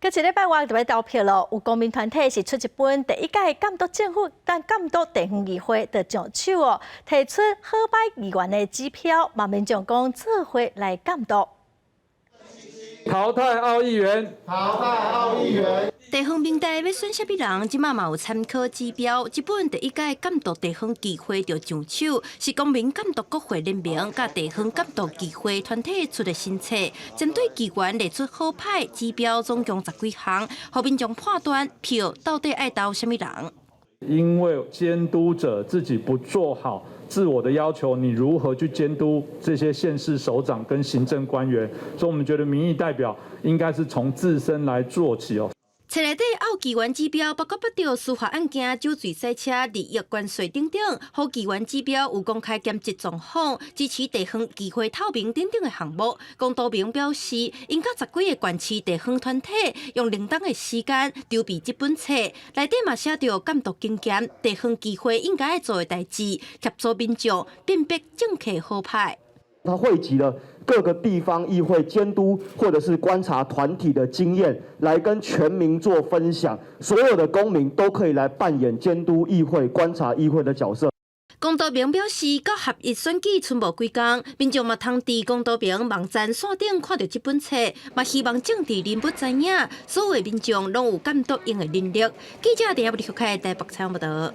閣一禮拜外就欲投票囉，有公民團體是出一本第一屆監督政府、佮監督地方議會的上手哦，提出好歹議員的指標，嘛民眾講做伙來監督。淘汰奧議員，淘汰奧議員。地方民代欲選啥物人，這馬嘛有參考指標。這本第一屆監督地方議會就上手，是公民監督國會聯盟佮地方監督議會團體出的新冊，針對議員列出好歹指標，總共十幾項，予民眾判斷票到底愛投啥物人。因為監督者自己不做好自我的要求，你如何去監督這些縣市首長跟行政官員？所以，我們覺得民意代表應該是從自身來做起哦。冊內底奧議員指標包括捌著司法案件、酒醉賽車、利益關稅等等，好議員指標有公開兼職狀況、支持地方議會透明等等的項目。龔道明表示，𪜶佮十幾个縣市地方團體用2冬的時間籌備這本冊，內底嘛寫著監督經驗、地方議會應該做的代誌，協助民眾辨別政客好歹。它匯集了各個地方議會監督或者是觀察團體的經驗，來跟全民做分享。所有的公民都可以來扮演監督議會、觀察議會的角色。龔道明表示，到合一選舉賰無幾工，民眾嘛通佇龔道明網站線頂看著這本冊，嘛希望政治人物知影，所有民眾攏有監督𪜶的能力。記者鄭亞麗開台北採訪報道。